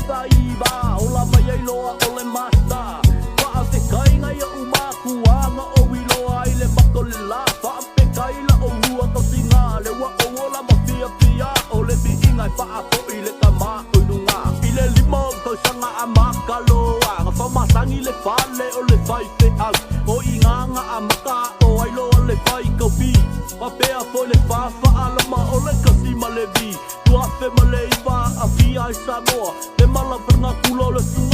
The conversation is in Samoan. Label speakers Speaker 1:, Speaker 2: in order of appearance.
Speaker 1: faiva Ola mai ai loa o le master Faafetai i o'u makuā Na ou iloa ai le maka o le lā Faafetai i la oulua tausiga Lea ua ou ola ma fiafia O le viiga e faafoi i le Tama o i luga. I le 5 o ou tausaga amata loa Na faamasani le fale o le faifeau O i ina na amata aʻo ai loa le faitau Faapea foi le fa faalama o le 1 ma le V 2009 aafia ai Samoa Le mala falegakula o le susuga.